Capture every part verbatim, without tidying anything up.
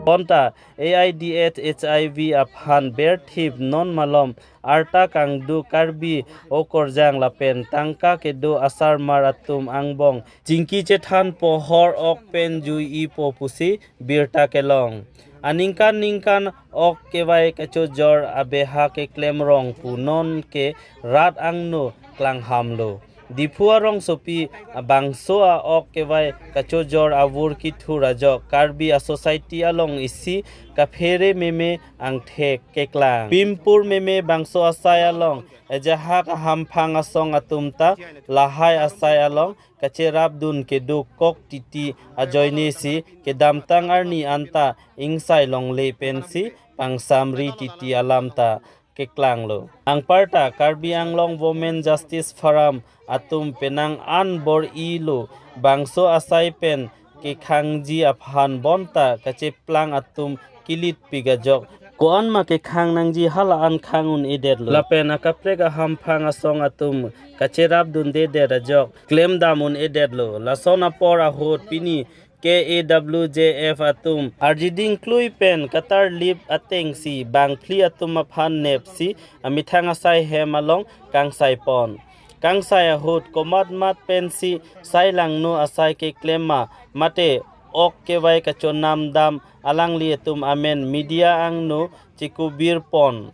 Bonta A I D S H I V aphan berthip non malom arta kangduk Karbi okorjang lapen tangka kedo asarmar atum angbong chingki chethan pohor ok pen jui-ipo pusi birta kelong. Aningkan ningkan ok kevai kachojor abeha keklem rong pu non ke rat angno klanghamlo. Diphu arongsopi abangso a-ok kevai kachojor avur kithur ajok Karbi a-society along isi kaphere meme angthek keklang. Pimpur meme bangso asai along ejahak ahamphang asong atum ta lahai asai along kacherapdun keduk kok titi ajoine si kedamtang arni anta ingsai longle pensi pangsamri titi alam ta keklanglo. Anparta Karbi Anglong Women Justice Forum atum penang an bor-ilo bangso asai pen kekhangji aphan bonta kacheplang atum kilitpik ajok ko-an ma kekhang nangji hala an khang un-edetlo. Lapen akaprek ahamphang asong atum kacherapdundedet ajok klemdam un-edetlo. Lason apor ahut pini K A W J F atum arjiding klui pen katarlip atengsi bangphli atum aphan nepsi amethang asai hem along kangsai pon. Kangsai ahut komat mat pensi sai langno asai keklem ma mate ok kevai kachonam dam alangli atum amen media angno chikubir pon.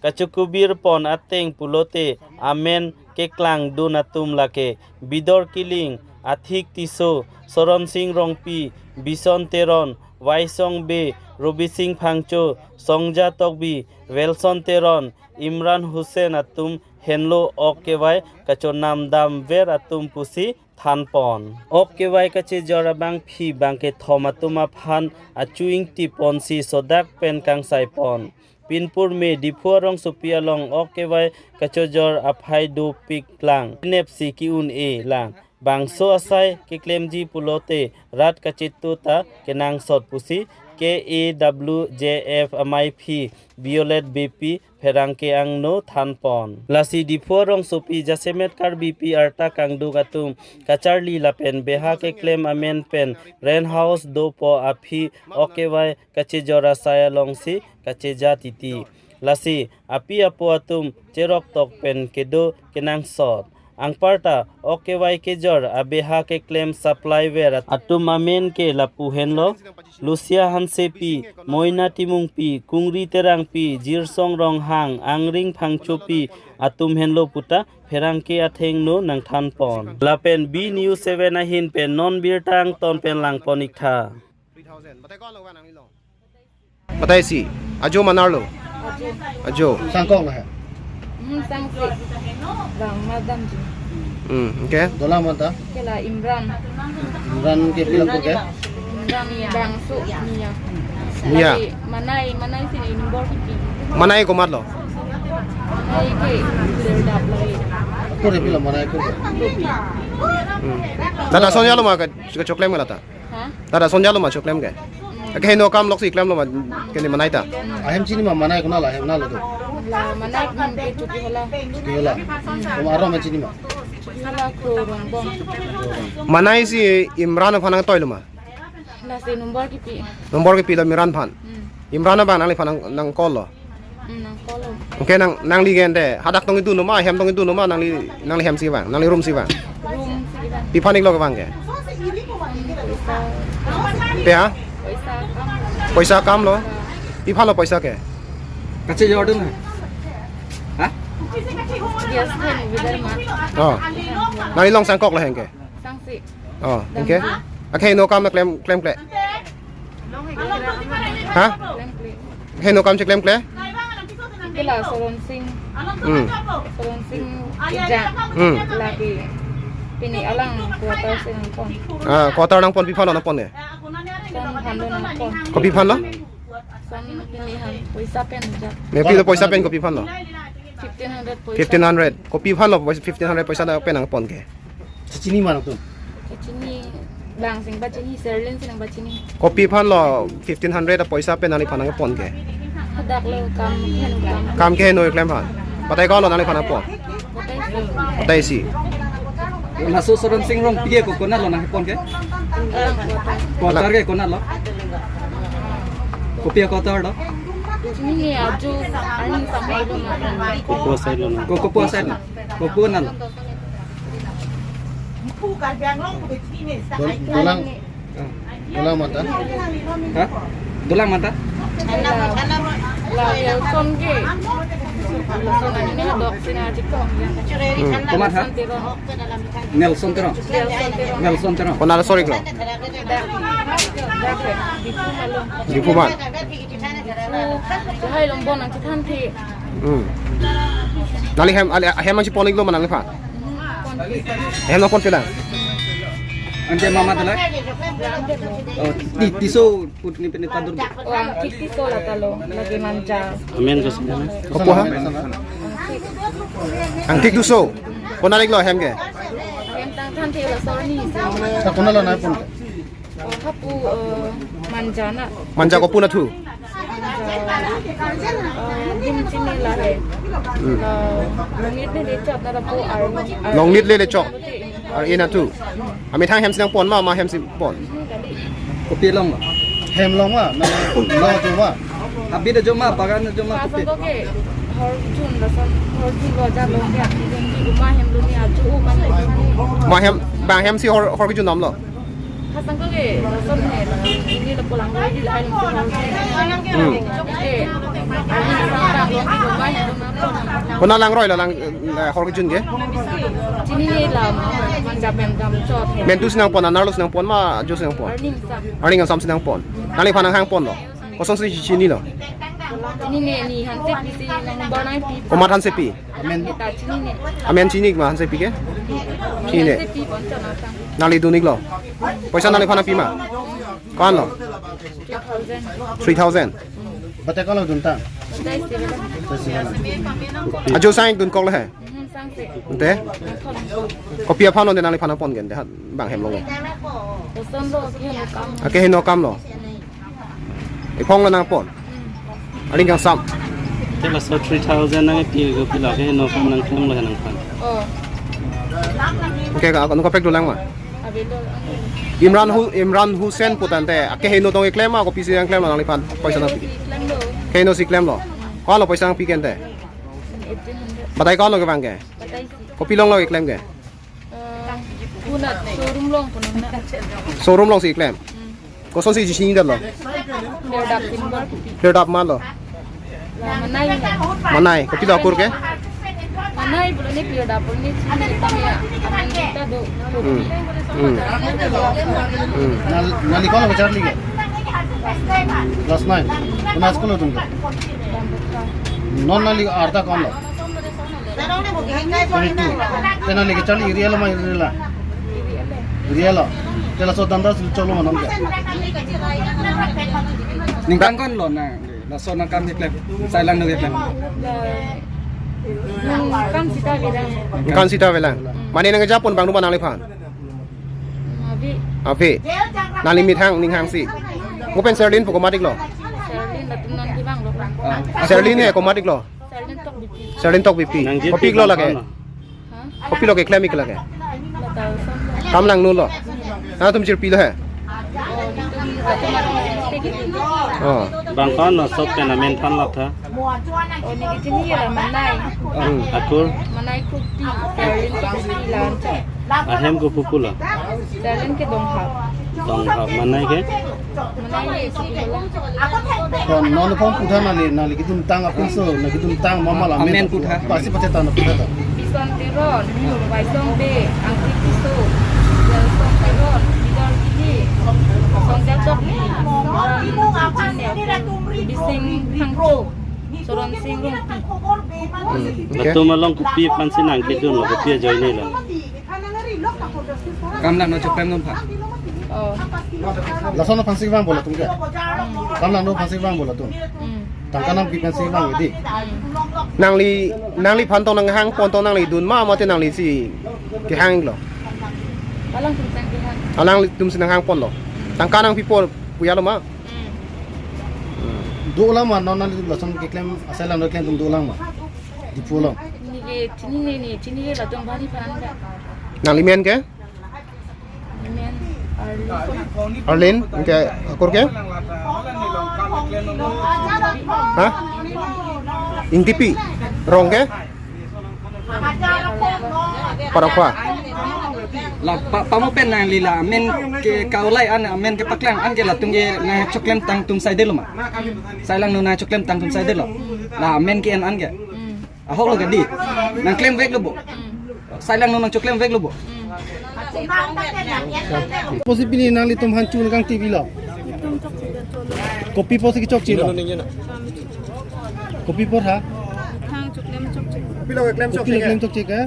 Kachikubir pon ateng pulote amen keklangdun atum lake Bidor Killing, Athik Tisso, Soron Sing Rongpi, Bison Teron, Waisong Bey, Robi Sing Phangcho, Songja Tokbi, Welson Teron, Imran Hussain atum henlo ok kevai kachonam damver atum pusi thanpon. Ok kevai kachejor abangphi bangkethom atum aphan achu ingtiponsi sodak pen kangsaipon. Pinpur me Diphu arongsopi along ok kevai kachojor aphai dopik lang. Nepsi ki-un-e lang. Bangso asai keklemji pulote rat kachetu ta kenangsot pusi K A W J F amaiphi Violet Beypi pherangke angno thanpon. Lasi Diphu arongsopi jasemet Karbipi arta kangduk atum kacharli lapen beha keklem amen pen rent house dopo aphi ok kevai kachejor asai alongsi kacheja titi. Lasi api apo atum cheroktok pen kedo kenangsot. Anparta ok kevai kejor abeha keklem supply ver atum amen ke lapu henlo: Lucia Hansepi, Moina Timungpi, Kungri Terangpi, Jirsong Ronghang, Angring Phangchopi atum henlo puta pherangke athengno nangthanpon. Lapen B News seven ahin pen non birta angton pen langpon iktha. Batai si, ajo manarlo? Ajo. Ajo. Sangkok lah ya? Hmm, sangsi. Bang madam ji. Hmm, okay. Dolang manta? Kela Imran. Imran ke pila ke? Imran bangso niya. Niya. Lagi manai, manai si nombor kipi. Manai komatlo? Manai ke serdap lagi. Kur pila manai kur ke? Hmm. Tata sonjalo ma ke, ke choklem ke lata? Ha? Tata sonjalo ma choklem ke? Hmm. Ke heno kam loksi klemlo ma kene manai ta? Ahem chini ma manai konatlo, ahem nalo to? La manai ke Chokihola. Chokihola. Kom aro ma chini ma? Hala ko Rongbong. Manai si Imran aphan nangtoilo ma? Lasi nombor kipi. Nombor kipilo Imran aphan? Hmm. Imran abang nangliphan nang, nang call lo? Hmm, nang call lo. Okay, nang, nangli gente hadak tong idun ma, hem tong idun ma, nangli, nangli hem si vang, nangli room si vang? Room si vang. Piphan iklo kevang ke? Hmm, poisa. Pe ha? Poisa kam. Poisa kamlo? Piphanlo poisa ke? Kachejordun ha? Ha? Yes, kan, bidar ma. Oh. Nangli long sangkok lahei ke? Sangsi. Oh, okay. Dam. Akhei no kam na klem, klemkle? Ha? Klemkle. Akhei no kam si klemkle? Kela Soron Sing. Hmm. Soron Sing ejang. Hmm. Lagi. Pini alang quarter si nangpon. Ah, quarter nangpon, piphanlo nangpon ke? Son phanlo nangpon. Kopiphanlo? Son pini han poisa pen ja. Me pilo poisa pen kopiphanlo? Fifteen hundred poisa. Fifteen hundred. Kopiphanlo poisa, fifteen hundred poisa da pen nangpon ke? Chini ma nangtum? Chini bang si nangpachini, Serlin si nangpachini. Kopiphanlo fifteen hundred poisa pen nangliphan nangpon ke? Hadak lo kam keheno kam. Kam keheno klem aphan. Batai ko lo nangliphan nangpon? Batai si. Batai si. Laso Soron Sing Rongpi ke ko konatlo nangpon ke? Alang quarter. Quarter ke konatlo? Kopi akotor do? Ini ajo, arni sampai lo na. Kopi asai lo na. Ko, kopi asai lo. Kopi na lo. Dol-, dolang, dolang mata. Ha? Dolang mata? La, la Nelson ke. Nelson ini dok sini aja kong. Hmm. Komat ha? Nelson Teron. Nelson Teron. Nelson Teron. Konat asor iklo? Dak, dak, dak, Diphu ma lo. Diphu ma. Lahai longbong nangchethan the. Hmm. Nangli hem, ali, hem nangchepon iklo ma nangliphan? Hmm, pon the. Hem nangpon pelang? Ante mama dalai? Oh, Ti-, Tisso putni pene tadur. Oh, Angtik Tisso la ta lo, lake Manja. Amen, Gus. Kopi ha? Angtik Tisso. Konat iklo hem ke? Hem tangthan the la sorni. Ta konat lo nangpon? Oh, hapu, eh, Manja na. Manja kopi na thu? Manja, eh, dim chini la he. Hmm. La, Longlitleile chot na lapu ar, ar. Longlitleile chot. Ar ena thu. Amethang hem si nangpon ma, ma hem si pon? Kopi along lo? Hem along ma, na, lo tu ma. Abit ajo ma, bagan ajo ma, kopi? Pasang ko ke, hor jun lason, hor jun lo ja lo ke, abit jun di uma hem lo ni ajo u man lo. Ma hem, bang hem si hor, hor kejun dam lo? Pasang ko ke, lason he, ini lapu langroi di lahai lo. Hmm. Ke, arni sampai lo, uma hem lo na lo. Konat langroi lo lang, eh, hor kejun ke? Chinine la, Manja pen dam chot he. Mentu si nangpon, anerlo si nangpon ma, ajo si nangpon? Arni sam. Arni sam si nangpon. Nangliphan nanghang pon lo? Kosonsi chinilo? Chinine, ne Hansepi si nang bar nangpi. Komat Hansepi? Amen. Kita chinine. Amen chini ma Hansepi ke? Chinine. Hansepi pon chot nangtang. Nangli dun iklo? Poisa nangliphan nangpi ma? Ko-an lo? Three thousand. Three thousand. Batai ko-an lo duntang? Batai seven. Batai seven. Ajo sang dun kok le he? Mhm, sangse. Ante? Kopi aphan lo ante nangliphan nangpon ke ante, ha, bang hem lo ke? Lason lo, keheno akam. Ah, keheno akam lo. Ephong lo nangpon? Hmm. Aling kangsam. Te laso three thousand nangpi ke kopilo, keheno akam nangklem lo he nangphan? Oh. Oke, ka, ano kaprek dolang ma? Avelo. Imran Hu-, Imran Hussain pu tangte, akeheno tong keklem ma, kopisi nangklem lo nangliphan, poisa nangpi? Keheno si klem lo. Keheno si klem lo. Ko-an lo poisa nangpi ke ante? Eighteen hundred. Batai ko-an lo kevang ke? Batai si. Kopi along lo keklem ke? Eh, konat showroom along pu nang na. Showroom along si klem? Hmm. Kosonsi chinidetlo? Phirdap Silver kopi. Phirdap ma lo? La Manai he. Manai, kopilo akur ke? Manai pulo ne Phirdap pulo ne chini tame amen ta do. Hmm. Hmm. Hmm. Nang, nangli ko-an lo kecharli ke? Class nine. Konat school lo dun ke? Dambukha. Non nangli arta ko-an lo? Twenty-two. Te nangli kecharli area lo ma area la? Area lo. Te laso damra si cholo ma non ke? Ningkan ko-an lo na, laso nangkam keklem, sai lang no keklem? Ningkan sita avelang. Ningkan sita avelang. Mane nangkejapon abang do ma nangliphan? Ave. Ave. Nangli methang ning hangsi. Mo pen Serlin pu komat iklo? Serlin latum non kevang lo. Ah. Serlin he komat iklo? Serlin Tokbipi. Serlin Tokbipi. Nangji kopilo lake? Ha? Kopilo keklem ik lake? Latal sam. Kam langno lo? Nangtum chirpilo he? Oh, netum latum atum. Oh. Bang ko-an lo sok pen amen than lap tha? Oh, ne ke chini la Manai. Hmm. Akur? Manai kopi, Serlin kopi la anchot. Ahem ko pupu lo? Serlin ke Donghap. Donghap, Manai ke? Manai ke Sipilo. Ko non phong putha nangli, nangli kedun tang apinso, nangli kedun tang mama la amen putha. Pasi pachethan putha ta. Bison Teron, Waisong Bey, Angtik Tisso, Gelson Teron, Bidor Gini, Songjak Tokbi, Bising Phangcho, Soron Sing Rongpi. Hmm. Latum along kopi aphansi nangkedun lo, kopi ajoine lo? Kam langno choklem non pha. Oh. Lason aphansi vangpo latum ke? Kam langno aphansi vangpo latum? Hmm. Tangka nangpi aphansi vang di. Hmm. Nangli, nangliphan tong nanghang pon tong nangli dun ma, mate nangli si kehang lo? Alangtum si nangkehang. Alangtum si nanghang pon lo. Tangka nangpipo pu ya lo ma? Hmm. Hmm. Dolang ma, non nangli lason keklem, asai lang doklem atum dolang ma? Diphu lo. Ne ke chinine, ne chinine latum bani phan ka. Nangli men ke? Amen. Arlin. Arlin, ke akur ke? Ha? Ingtipi. Rong ke? Parokwa. La pa, pamu pen nangli la amen ke kaulai an, amen kepaklang an ke latum ke nangchoklem tang atum saidelo ma. Sai langno nangchoklem tang atum saidelo. La amen ke-en an ke. Ahok lo ke di. Nangklemveklo bo. Sai langno nangchoklem veklo bo. Pusi pini nanglitum hanchu nangkang T V lo. Kopi pusi kechokche lo. Kopi pu ha? Thang choklem chokche. Kopi lo keklem chokche ke?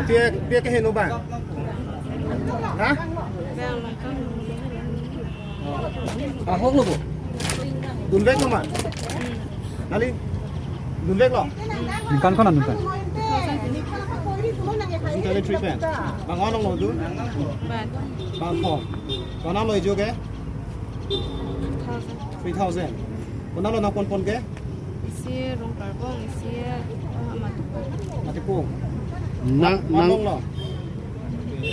Pia, pia keheno ba? Ha? Ahok lo bo. Dunveklo ma? Nali? Dunveklo? Ningkan ko-an ningkan? Ningkan three pen. Bang-on lo dun? Bang-thom. Konat lo ejo ke? Three thousand. Konat lo nangponpon ke? Isi Rongkarbong, isi, ah, Matipung. Matipung. Na, nang, nang lo?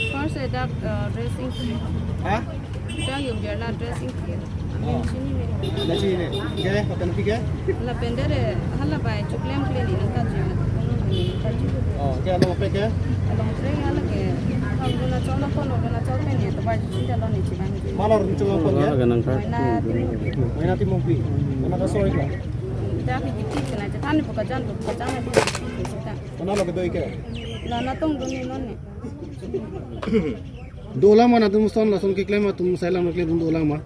First, eh, dak, eh, dressing. Ha? Dak yung biar la dressing. Amen, oh, chini me. La chini me. Ke, hotel pi ke? Lapen dere, hala bai, choklem kle ni nangkachini. Oh, ke along pe ke? Along pe hala ke. Arunachal lo kono, Arunachal pen ni, tovar chini lo ni chibang. Malo Arunachal lo kono ke? Hala ke nangkachini. Moina Timungpi. Moina Timungpi. Mana ka sorry ka? Dak ke giti kena, chethan ni buka jan, buka jan, adi giti kita. Konat lo kedo ke? La natong dun ni non ni. Dolang ma nangtum son lason keklem atum sai lang keklem dolang ma?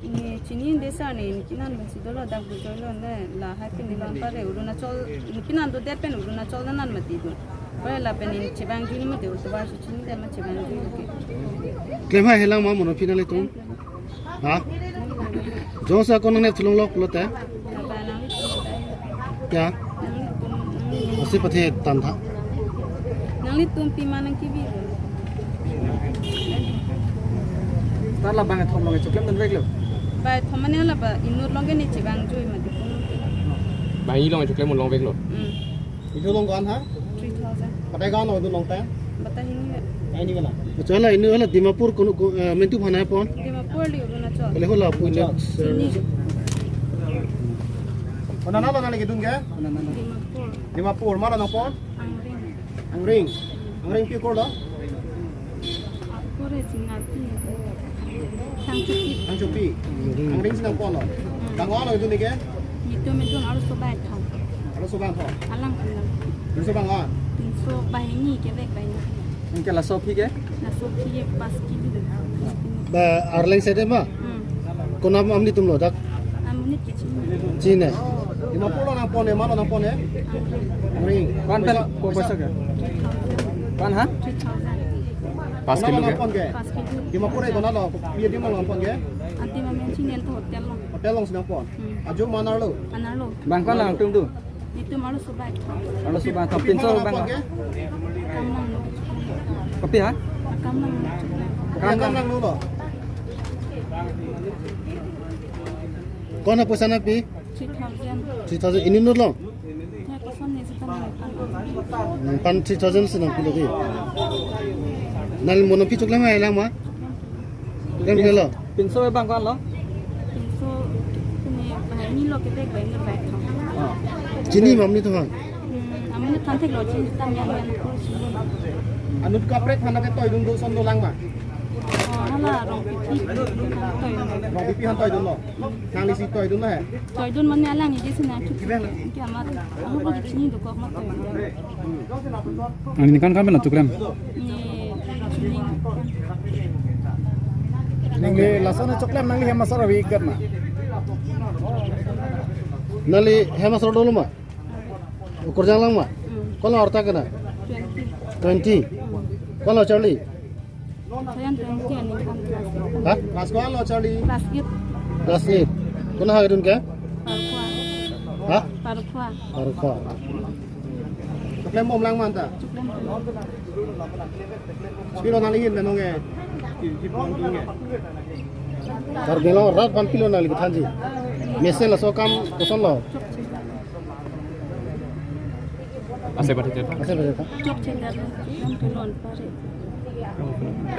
Ni chini desa ni, ni kinan besi dolo dak bujoi lo ne, lahai pini lo anpar re, Arunachal, ni kinan dodet pen Arunachal nan mati do. Pai lapen ni chibang juni mati, utu ba chini de ma chibang juni ke. Klem hai helang ma mono phi nanglitum? Ha? Jongsi ako nangne thulong lok pulote? Kya? Asi pathe than tha. Nanglitum pima nangkebi. Tar la bangthom along choklem dunveklo. Bangthom mane la ba inut along ke ni chibang jui mati. Bang-i along choklem dunveklo. Hmm. Inut along ko-an ha? Three thousand. Batai ko-an lo inut along ta? Batai hini. Ai ni bala. Accha, la inut hala Dimapur kono ko, eh, mentu phana pon? Dimapur li Arunachal. Kale hola pu inut. Chini. Konat lo nangli kedun ke? Dimapur. Dimapur, mala nangpon? Angring. Angring. Angring pi korlo? Kore Singapore. Thangchopi. Thangchopi. Angring si nangponlo. Hmm. Bang-on lo inut ni ke? Netum netum arloso bangthom. Arloso bangthom. Alang alang. Arloso bang-on? Pinso banghini kevek banghini. Anke laso aphi ke? Laso aphi ke pas kilo. Ba arleng sede ma? Hmm. Konat amni atum lo dak? Amonit ke chini. Chini. Dimapur lo nangpon e, mala nangpon e? Angring. Angring. Ko-an pen, ko-an pen ke? Ko-an ha? Three thousand. Pas kilo ke? Konat lo nangpon ke? Pas kilo. Dimapur e konat lo, pia dim lo nangpon ke? Ante ma mensi nel to hotel lo. Hotel along si nangpon. Hmm. Ajo ma anerlo? Anerlo. Bang ko-an lang tum tu? Netum arloso bangthom. Arloso bangthom. Pinso bang. Kam lang lo. Kopi ha? Kam lang lo. Kam lang lo. Ko-an apoisa nangpi? Three thousand. Three thousand inut lo? Ya, koson ni sita nangpan. Nangpan three thousand si nangpilo di. Nangli mono aphi choklem hai lang ma? Klem klem lo? Pinso bang ko-an lo? Pinso, kene banghini lo kevek banghini bangthom. Chini ma amni atum ha? Hmm, amonit than thek lo chini tam yang yang ko chini. Inut kaprek aphan ke toidun do ason dolang ma? Oh, hala Rongpipi aphan toidun. Rongpipi aphan toidun lo? Nangli si toidun lo he? Toidun mane alang iji si nangkip. Kya mat? Amu ko chini dokok mat toidun. Nangli ningkan ko-an pen choklem? Ni chini. Nangli lason choklem nangli hem asor ave ik det ma? Nangli hem asor dolo ma? Ukur jang lang ma? Hmm. Ko-an lo arta kena? Twenty. Twenty. Hmm. Ko-an lo charli? Twenty ani kan class. Ha? Class ko-an lo charli? Class eight. Class eight. Konat ha kedun ke? Parkwa. Ha? Parkwa. Parkwa. Choklem bom lang ma anta? Choklem bom. Pilo nangli ahin pen nong e? Ki, ki pon nong e? Karbi Anglong arat aphan pilo nangli kethanji? Mesen laso akam koson lo? Ase pati chetha. Ase pati chetha. Chokche dar lo, nang tulon pare.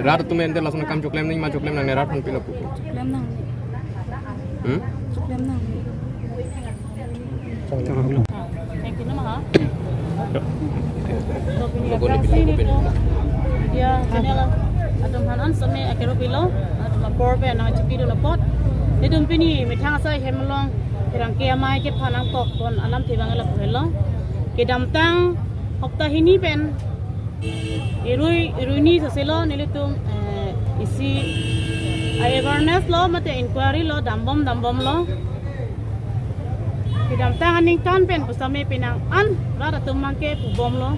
Rat atum ente lason akam choklem nangji ma choklem nangne rat aphan pilo pu? Choklem nangne. Hmm? Thank you, Nama. Logo ni Aphrangsi pintu nelitum media channel atum aphan an same akero pilo, atum apor pen nangchipidun apot. Nelitum pini methang asai hem along pherangke amei kephan nangkokpon alamthe abang lapu helo. Kedamtang hopta hini pen irui, iruini soselo nelitum, eh, isi a-awareness lo mate inquiry lo dambom dambomlo. Kedamtang aningkan pen pusitame penang an rat atum abangke pubomlo.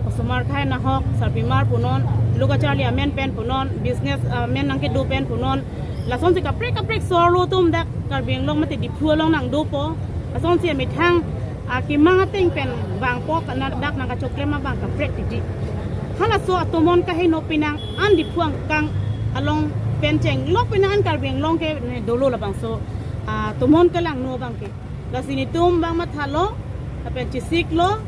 Osomar akhei nahok, sarpimar punon, lo kacharli amen pen punon, business amen nangkedo pen punon. Lasonsi kaprek kaprek solo atum dak Karbi Anglong mate Diphu along nangdopo. Lasonsi amethang akemang ateng pen vangpo, kana dak nangkachoklem abang kaprek titi. Halaso atomon kaheno penang an Diphu angkang along pen chenglok penang an Karbi Anglong ke ne dolo labangso atomon kelangno abangke. Lasi nelitum abang mathalo, lapen chesiklo,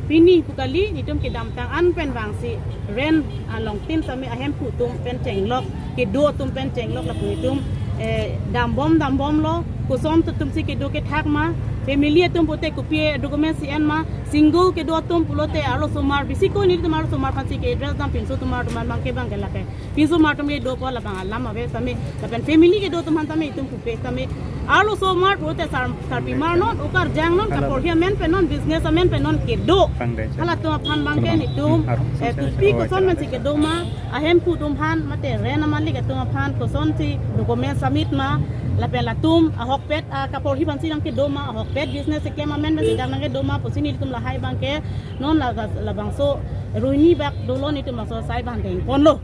pini pu kali, nelitum kedamtang an pen vangsi rent along tin same ahemphu atum pen chenglok, kedo atum pen chenglok lapu nelitum, eh, dambom dambomlo, koson atumsi kedo kethak ma, family atum pute kopi document si en ma, single kedo atum pulote arlosomar, bisi ko nelitum arlosomar aphansi ke-address dam, pinso osomar atum abangke abangke lake. Pinso osomar atum kedopo labang alam ave same, lapen family kedo atum aphan tame itum pupe same. Arlosomar pulote sar, sarpimar non, okarjang non, kaporhi amen pen non, business amen pen non kedo. Halatum aphan abangke nelitum, eh, kopi koson pensi kedo ma, ahemphu atum aphan, mate rent amalik atum aphan, kosonsi document submit ma, lapen latum ahokpet, ah, kaporhi aphansi nangkedo ma, ahokpet business keklem amen pensi dak nangkedo ma pusi nelitum lahai abangke, non la, labangso iruini bak dolo nelitum labangso asai abang dengponlo.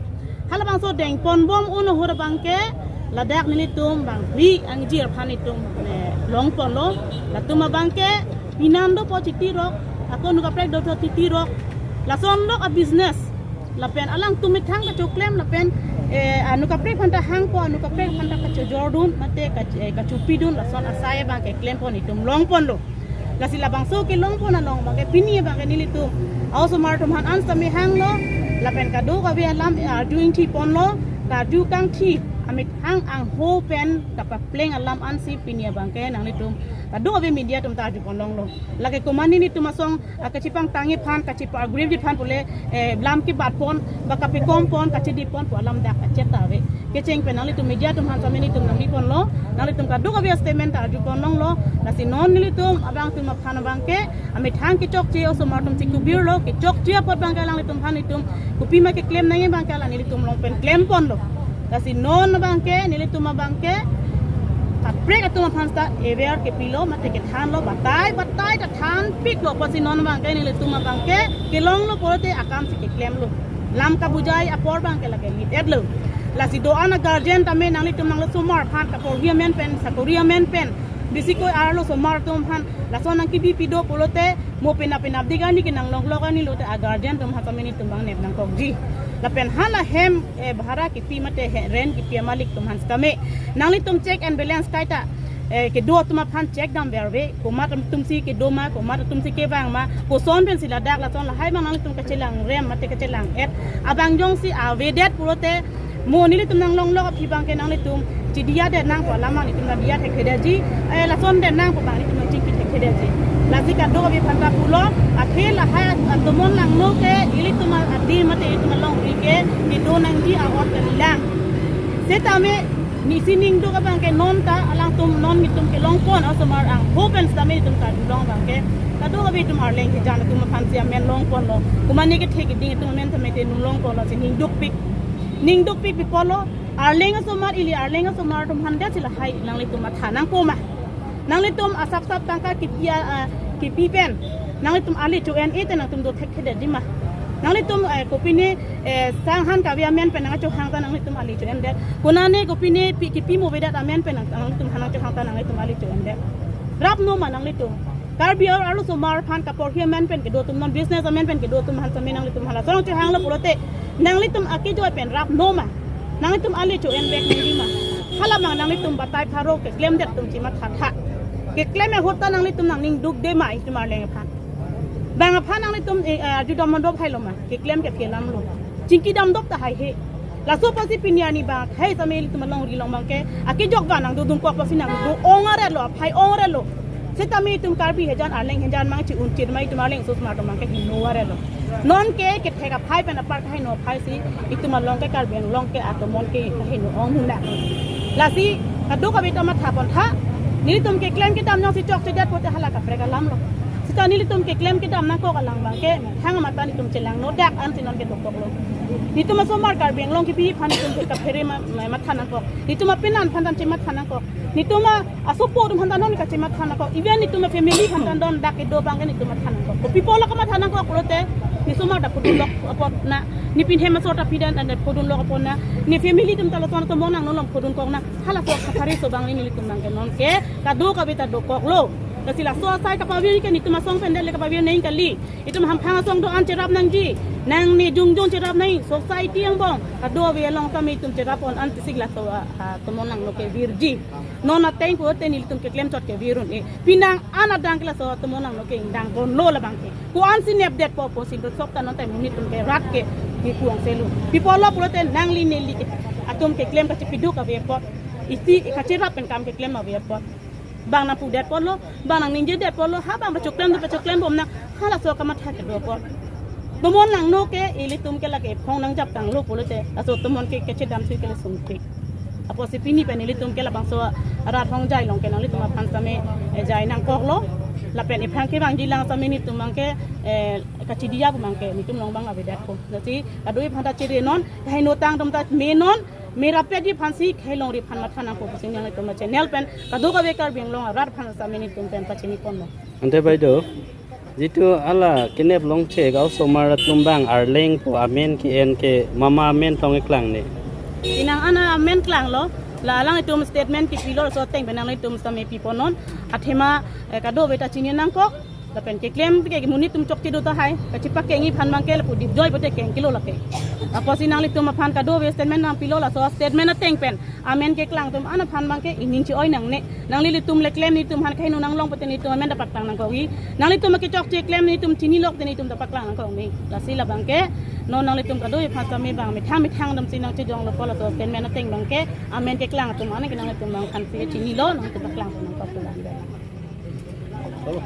Halabangso dengponbom un ahut abangke ladak nelitum bang ri angjir aphan nelitum, eh, longponlo. Latum abangke pinan dopo chitirok, ako nu kaprek dopo chitirok. Lason lok a-business. Lapen alangtum methang kachoklem lapen, eh, anu kaprek aphanta hangpo, anu kaprek aphanta kachojordun, mate kach-, eh, kachopidun, lason asai abangke klempon nelitum longponlo. Lasi labangso kelongpon along abangke pini abangke nelitum a-osomar atum aphan an same hanglo, lapen kadokave alam, eh, arju ingthiponlo, karju kangthi, amethang angho pen kapapleng alam ansi pini abangke nanglitum kadokave media atum ta arjupon longlo. Lake komatne nelitum asong, ah, kachipangtangji aphan, kachipa-agree ji aphan pule, eh, lam kebatpon, ba kapikompon, kachidipon pu alam dak kachet ta ave. Kecheng pen nanglitum media atum aphan same nelitum nangbiponlo, nanglitum kadokave statement ta arjupon longlo, lasi non nelitum abangtum aphan abangke, amethang kechokche osomar atumsi kubirlo, kechokche apot abangke alanglitum aphan nelitum kopima keklem nangji abangke alang nelitum along pen klemponlo. Lasi non abangke, nelitum abangke, kaprek atum aphan ta aware kepilo, mate kethanlo, batai, batai ta thanpiklo, pusi non abangke, nelitum abangke, kelonglo pulote akamsi keklemlo. Lam kabujai apor abangke lake lit-etlo. Lasi do-an a-guardian tame nanglitum nanglosomar aphan, kaporhi amen pen, sakori amen pen, bisi ko arlosomar atum aphan, lason nangkebi pido pulote, mo penap penapdik arni kenanglonglok arni lote a-guardian atum aphan tame nelitum abang nep nangkokji. Lapen hala hem, eh, bhara kipi mate he rent kipi amalik atum aphan tame nanglitum check and balance kaita, eh, kedo atum aphan check dam verve, komat atumsi kedo ma, komat atumsi kevang ma, koson pensi ladak lason lahai abang nanglitum kachelang rem mate kachelang et abang jongsi avedet pulote, mo nelitum nanglonglok aphi abangke nanglitum chidiya det nang pu alam abang nelitum nangdiya thekthedetji, eh, lason det nang pu abang nelitum nangchingki thekthedetji. Lasi kadokave aphanta pulo, athe lahai atomon langno ke, ilitum a-, adi mate ilitum alongri ke, kedo nangji a-ot kalilang. Setame, nisi ningduk abangke non ta, alangtum non nelitum kelongpon, osomar angho pen setame nelitum karjulong abangke, kadokave itum Arleng kejan atum aphansi amen longponlo. Komatne kethe keding atum amen tame te nung longponlo, si ningdukpik. Ningdukpik pi pulo, Arleng asomar ili Arleng asomar atum aphan det si lahai nanglitum matha nangpo ma. Nanglitum asap sap tangka kipi a, a, kipi pen nanglitum ali cho-en-e te nangtum do thekthedetji ma. Nanglitum, eh, kopine, eh, sang han kave amen pen nangchohang ta nanglitum ali cho-endet. Konane kopine pi, kipi mo avedet amen pen nang, nanglitum han nangchohang ta nanglitum ali cho-endet. Rapno ma nanglitum. Karbi ar-, arlosomar aphan kaporhi amen pen kedo atum, non business amen pen kedo atum aphan tame nanglitum hala sorong chohanglo pulote, nanglitum akejoi pen rapno ma. Nanglitum ali cho-en vek nangji ma. Hala abang nanglitum batai pharo keklemdet atum chimatha tha. Keklem ahut ta nanglitum nangning dukde ma itum Arleng aphan. Bang aphan nanglitum, eh, eh, arju dam mandop hailo ma. Keklem kephe alamlo. Chingki damdop ta haihe. Laso apotsi pini arni abang, hei sitame ilitum alongri along abangke, akejok abang nangdodun kok apotsi nangdo-ong arelo, aphai ong arelo. Sitame itum Karbi hejan Arleng hejan abang chi-un chirmai itum Arleng osomar atum abangke hingno arelo. Nonke kethek aphai pen apar kahingno aphai si itum along ke Karbi Anglong ke atomon ke kahingno ong huna. Lasi kadokave ta matha pontha. Nelitum keklem kedam jongsi chokchedet pote hala kaprek alam lo. Sita nelitum keklem kedam nangkok alang abangke, thang mata nelitum chelangno dak ansi nonke dokoklo. Nelitum asomar Karbi Anglong kebi aphan nelitum ke kaphere ma, ma, matha nangkok. Nelitum apenan aphan ta chematha nangkok. Nelitum a asopo atum aphan ta non kachematha nangkok. Even nelitum a family aphan ta non dak kedo abangke nelitum matha nangkok. Kopi apotlo kamatha nangkok pulote, ne osomar ta phodunlok apot na, ne pinhe masor ta pidan anda phodunlok apot na, ne family atum ta lason atomon nangno along phodunkok na, halaso kathari aso abang nelitum abangke nonke kadokave ta dokoklo. Lasi laso asai kapavir ke nelitum asong pen det le kapavir nangji kali. Itum hamphang asong do-an cherap nangji. Nangne jongjong cherap nangji. Society angbong kadokave along tame itum cherap-on an tisik laso a, a, atomon nangno kevirji. Non ateng pulote nelitum keklem chot kevir un-e. Penang an adang ke laso atomon nangno ke ingdang ponlo labangke. Ko-ansi nepdetpo pusi dosok ta non tame monit atum ke rat ke, ne kuang selu. Pi apotlo pulote nangli neli ke atum keklem kachepiduk ave apot. Isi kacherap pen kam keklem ave apot. Bang nangpudet apotlo, bang nangningjedet apotlo, ha bang pachoklem do pachoklem bom nang, halaso kamatha kedo apot. Atomon nangno ke ilitum ke lake phong nangjap tanglo pulote, laso atomon ke kachedam si ke le sungpik. Apotsi pini pen ilitum ke labangso arat hongjai along ke nanglitum aphan sitame, eh, jai nangkoklo. Lapen iphan kevangji lang sitame nelitum abangke, eh, kachidi ya abangke nelitum along abang avedet ko. Lasi kadokave aphan ta chere non, kahingno tang atum ta me non, me rapetji aphansi khei longri aphan matha nangkok pusi nanglitum a-channel pen kadokave Karbi Anglong arat aphan sitame nelitum pen pachini ponlo. Ante bai do, jitu hala kenep longche ga osomar atum abang Arleng pu amen ke-en ke mama amen tong-iklang ne. Penang an amen klanglo, la alanglitum statement kipilo laso ateng pen nanglitum sitame piponnon, athema, eh, kadokave ta chini nangkok, lapen keklem ke monit atum chokche do tahai, kachepakengji aphan abangke lapu dipjoi pote kengkelo lake. Apotsi nanglitum aphan kadokave statement nangpilo laso statement ateng pen amen keklang atum an aphan abangke ining che-oi nangne. Nanglitum le klem nelitum aphan kahingno nanglong pote nelitum amen ta paklang nangkokji. Nanglitum kechokche klem nelitum chinilok te nelitum ta paklang nangkok ne. Lasi labangke non nanglitum kadokave aphan sitame bang methang methang damsi nangchejonglo apot laso statement ateng abangke amen keklang atum an ke nanglitum abang aphansi chinilo, nanglitum paklang nangkok pulang.